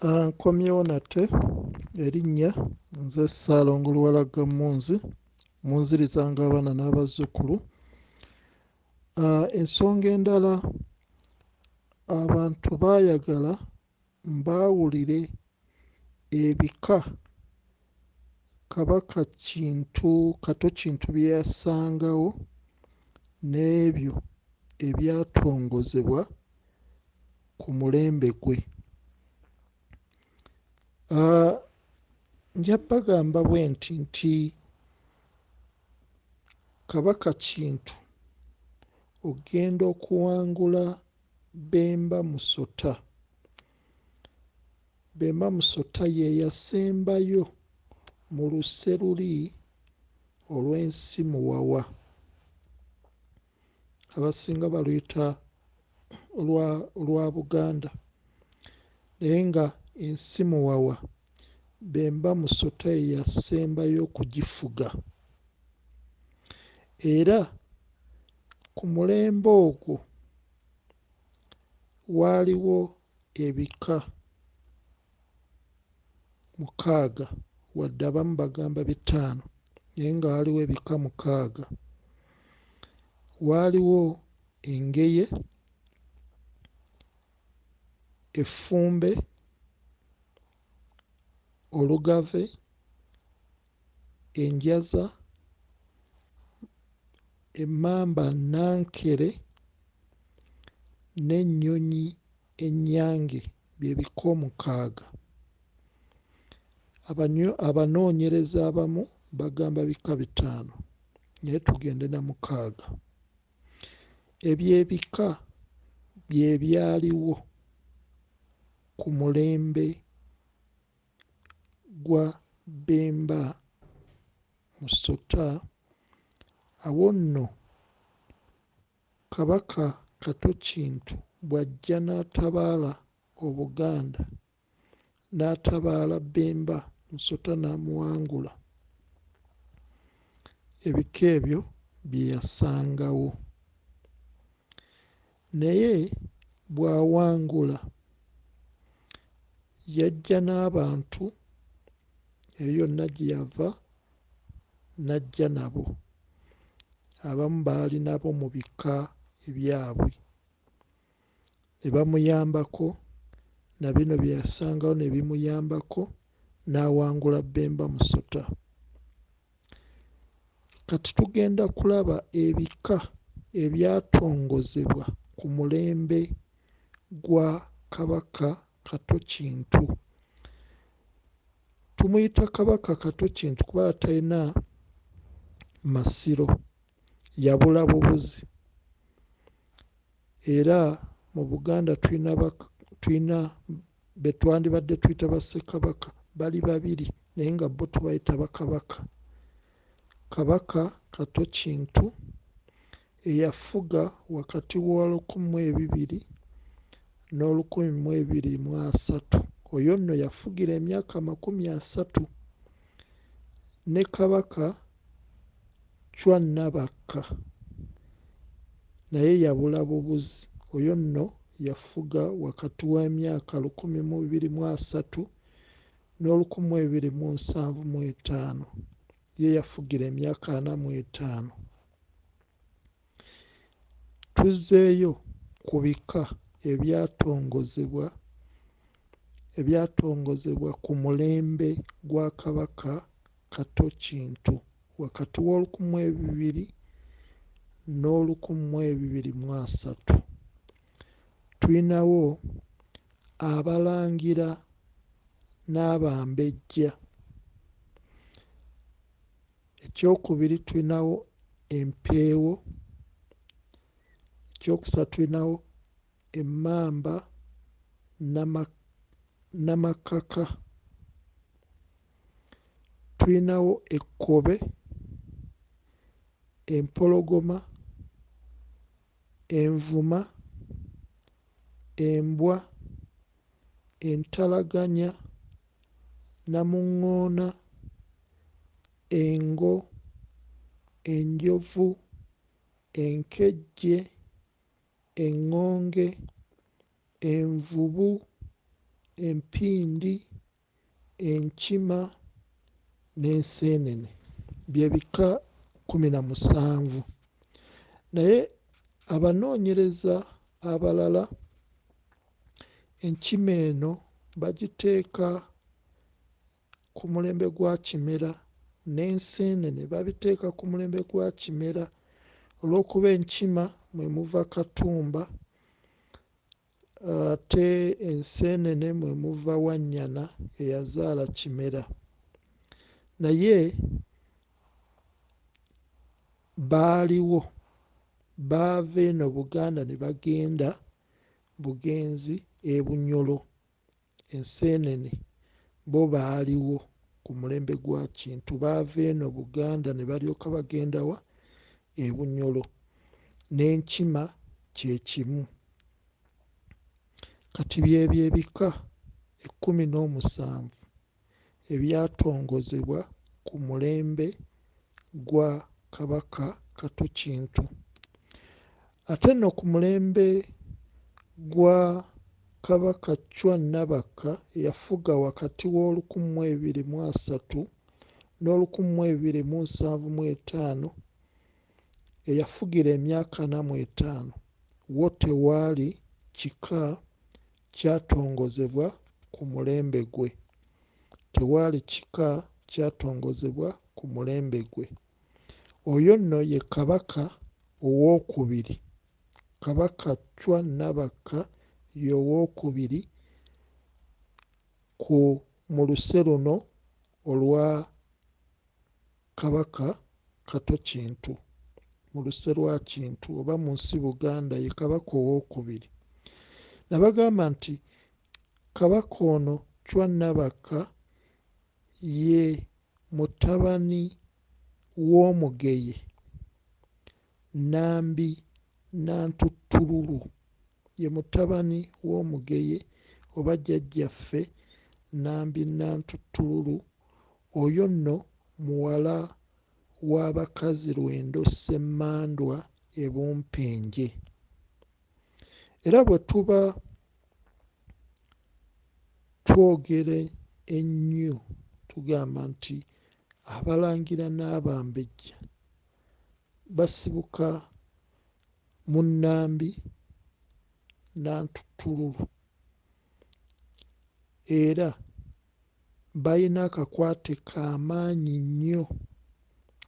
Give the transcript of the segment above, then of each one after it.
Nkomyewo nate, erinnya nze Ssaalongo Luwalagga Mmunzi, munzirizanga abaana n'abazzukulu. Ensonga endala, abantu baayagala mbaawulire ebika Kabaka Kintu, Kato Kintu bye yasangawo n'ebyo ebyatongozebwa ku mulembe gwe. Nja bagamba bwe nti nti Kabaka Kintu ogenda okuwangula Bemba Musota. Bemba Musota ye yasembayo mu luse luli olw'ensi Muwawa. Abasinga baluyita olwa Buganda, naye nga ensi Muwawa Bemba Musota ye yasembayo okugifuga. Era ku mulembe ogwo waaliwo ebika 6, wadde abamu bagamba 5, naye nga waaliwo ebika 6. Waaliwo Engeye, Effumbe, Olugave, Enjaza, Emmamba Nankere n'Ennyonyi Ennyange, bye bika 6. Abanoonyereza abamu bagamba bika 5, naye tugende na 6. Ebyo ebika bye byaliwo ku mulembe gwa Bemba Musota. Awo nno Kabaka Kato Kintu bw'ajja n'atabaala Obuganda, n'atabaala Bemba Musota n'amuwangula, ebika ebyo bye yasangawo. Naye bw'awangula yajja n'abantu eyo yonna gye yava n'ajja nabo. Abamu baali nabo mu bika ebyabwe ne bamuyambako, na bino bye yasangawo ne bimuyambako n'awangula Bemba Musota. Kati tugenda kulaba ebika ebyatongozebwa ku mulembe gwa Kabaka Kato Kintu. Tumuyita Kabaka Kato Kintu kuba talina masiro, yabula bubuzi. Era mu Buganda tulina be twandibadde tuyita bassekabaka bali babiri, naye nga bo tubayita bakabaka. Kabaka Kato Kintu eyafuga wakati wa 1002 n'o 1230, oyo nno yafugira emyaka 30, ne Kabaka Chwa Nabakka naye yabula bubuzi, oyo nno yafuga wakati w'emyaka 1230 n'o 1275, ye yafugira emyaka 45. Tuzzeeyo ku bika ebyatongozebwa ku mulembe gwa Kabaka Kato Kintu wakati w'o 1002 n'o 1230. Tulinawo Abalangira n'Abambejja. Ekyokubiri tulinawo Empeewo. Ekyokusatu tulinawo Emmamba Namakaka. Tulinawo Ekkobe, Empologoma, Envuma, Embwa, Entalaganya, Namuŋŋoona, Engo, Enjovu, Enkejje, Eŋŋonge, Envubu, empindi, enkima n'enseenene. Bye bika 17. Naye abanoonyereza abalala enkima eno bagiteeka ku mulembe gwa Kimera n'enseenene babiteeka ku mulembe gwa Kimera olw'okuba enkima mwe muva Katumba ate enseenene mwe muva Wannyana eyazaala Kimera. Naye baaliwo, baava eno Buganda ne bagenda bugenzi e Bunyoro. Enseenene bo baaliwo ku mulembe gwa Kintu, baava eno Buganda ne balyoka bagenda wa? E Bunyoro. N'enkima kye kimu. Kati byebyo ebika 17 ebyatongozebwa ku mulembe gwa Kabaka Kato Kintu. Ate nno ku mulembe gwa Kabaka Chwa Nabakka eyafuga wakati w'olukumi mu ebiri mu asatu n'olukumi mu ebiri mu nsanvu mu etaano, eyafugira emyaka 45, wo tewaali kika kyatongozebwa ku mulembe gwe. Tewaali kika kyatongozebwa ku mulembe gwe. Oyo nno ye Kabaka owookubiri. Kabaka Chwa Nabakka ye owookubiri ku mu luse luno olwa Kabaka Kato Kintu. Mu luse lwa Kintu oba mu nsi Buganda ye Kabaka owookubiri. Nabagamba nti Kabaka ono Chwa Nabakka ye mutabani w'Omugeye Nambi Nantuttululu. Ye mutabani w'Omugeye oba jjajjaffe Nambi Nantuttululu. Oyo nno muwala wa Bakazi Lwendo Ssemmandwa e Bumpenje. Era bwe tuba twogera ennyo tugamba nti Abalangira n'Abambejja basibuka mu Nambi Nantuttululu era balina akakwate ka maanyi nnyo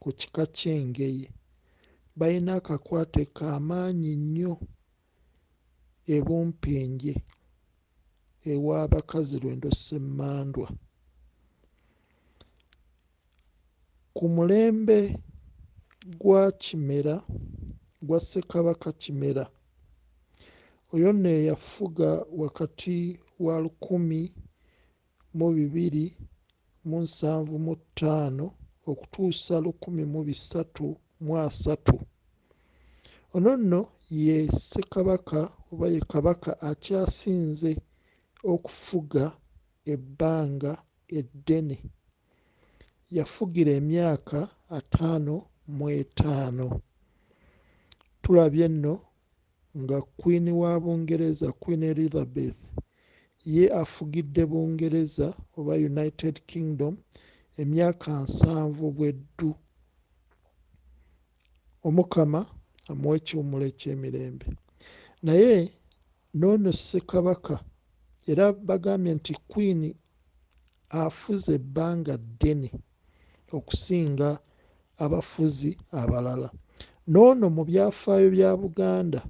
ku kika ky'Engeye. Balina akakwate ka maanyi nnyo e Bumpenje ewa Bakazi Lwendo Ssemmandwa. Ku mulembe gwa Kimera, gwa Ssekabaka Kimera, oyo nno eyafuga wakati wa 1275 okutuusa 1330. Ono nno ye Ssekabaka oba ye Kabaka akyasinze okufuga ebbanga eddene. Yafugira emyaka 55. Tulabye nno nga Kkwiini wa Bungereza, Queen Elizabeth, ye afugidde Bungereza oba United Kingdom emyaka 70 bweddu. Omukama amuwe ekiwummulo eky'emirembe. Naye n'ono Ssekabaka era bagambye nti Kkwiini afuze ebbanga ddene okusinga abafuzi abalala. N'ono mu byafaayo bya Buganda,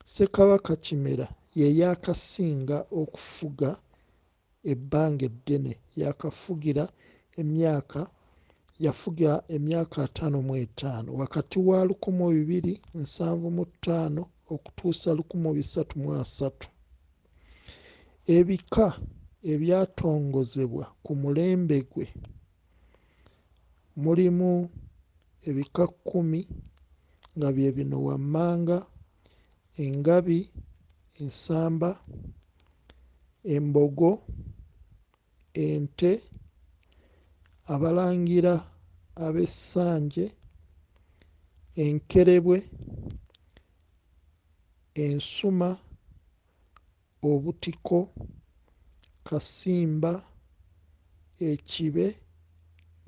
Ssekabaka Kimera ye yaakasinga okufuga ebbanga eddene, yaakafugira emyaka yafuga emyaka 55 wakati wa 1275 okutuusa 1330. Ebika ebyatongozebwa ku mulembe gwe mulimu ebika 10 nga bye bino wammanga: Engabi, Ensamba, Embogo, Ente, Abalangira ab'Essanje, Enkerebwe, Ensuma, Obutiko, Kasimba, Ekibe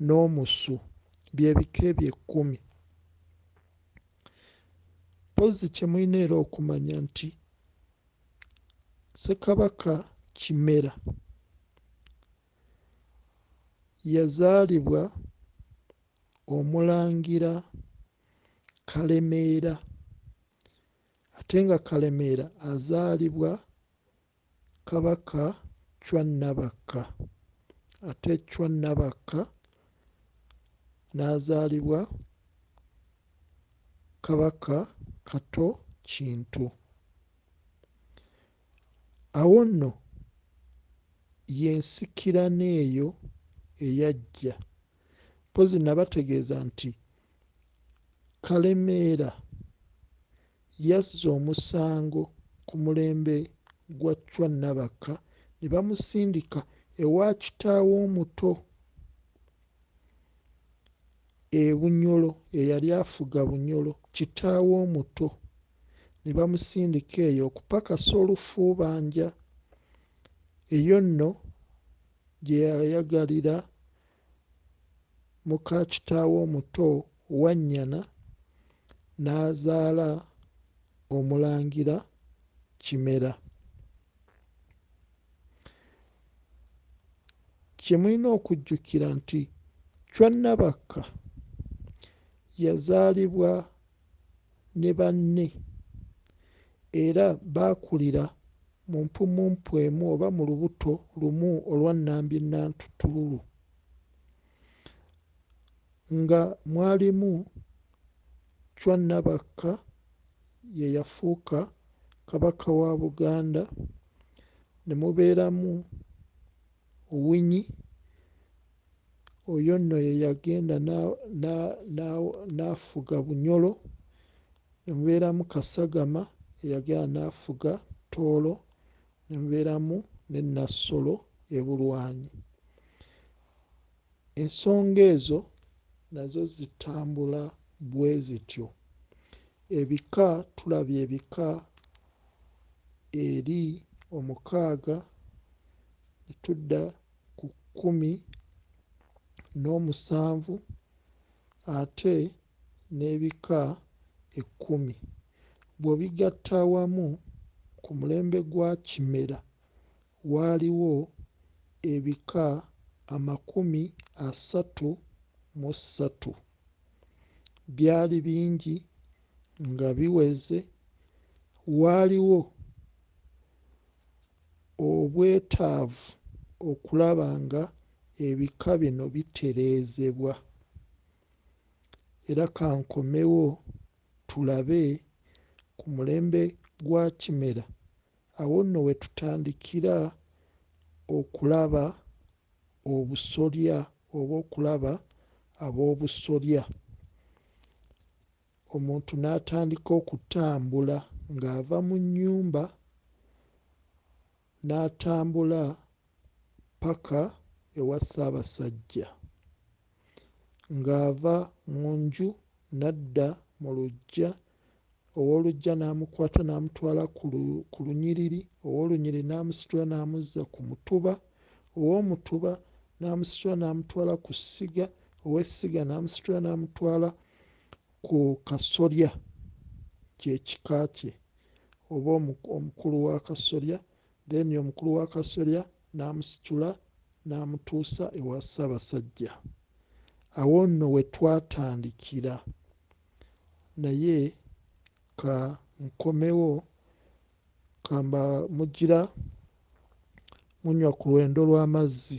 n'Omusu. Bye bika ebyo ekkumi. Mpozzi kye mulina era okumanya nti Ssekabaka Kimera yazaalibwa Omulangira Kalemeera ate nga Kalemeera azaalibwa Kabaka Chwa Nabakka ate Chwa Nabakka n'azaalibwa Kabaka Kato Kintu. Awo nno y'ensikirano eyo eyajja. Mpozzi nabategeeza nti Kalemeera yazza omusango ku mulembe gwa Chwa Nabakka ne bamusindika ewa kitaawe omuto e Bunyolo eyali afuga Bunyolo, kitaawe omuto ne bamusindika eyo okupakasa olufuubanja. Eyo nno gye yayagalira muka kitaawe omuto Wannyana n'azaala Omulangira Kimera. Kye mulina okujjukira nti Chwa Nabakka yazaalibwa ne banne era baakulira mu mpumumpu emu oba mu lubuto lumu olwa Nnambi Nnantutululu nga mwalimu Chwa Nabakka ye yafuuka Kabaka wa Buganda, ne mubeeramu Winyi, oyo nno ye yagenda n'afuga Bunyolo, ne mubeeramu Kasagama eyagenda n'afuga Tooro, ne mubeeramu ne Nassolo e Bulwanyi. Ensonga ezo nazo zitambula bwe zityo. Ebika tulabye ebika eri omukaaga ne tudda ku kkumi n'omusanvu ate n'ebika ekkumi. Bw'obigatta awamu ku mulembe gwa Kimera waaliwo ebika 33. Byali bingi nga biweze. Waaliwo obwetaavu okulaba nga ebika bino bitereezebwa. Era ka nkomewo tulabe ku mulembe gwa Kimera awo nno we tutandikira okulaba obusolya oba okulaba ab'obusolya. Omuntu n'atandika okutambula ng'ava mu nnyumba n'atambula ppaka ewa Ssaabasajja, ng'ava mu nju n'adda mu luggya, ow'oluggya n'amukwata n'amutwala ku lunyiriri, ow'olunyiriri n'amusitula n'amuzza ku mutuba, ow'omutuba n'amusitula n'amutwala ku ssiga, ow'essiga n'amusitula n'amutwala ku kasolya, kye kika kye oba omukulu w'akasolya, then omukulu w'akasolya n'amusitula n'amutuusa ewa Ssaabasajja. Awo nno we twatandikira. Naye ka nkomewo kamba mugira munywa ku lwendo lw'amazzi.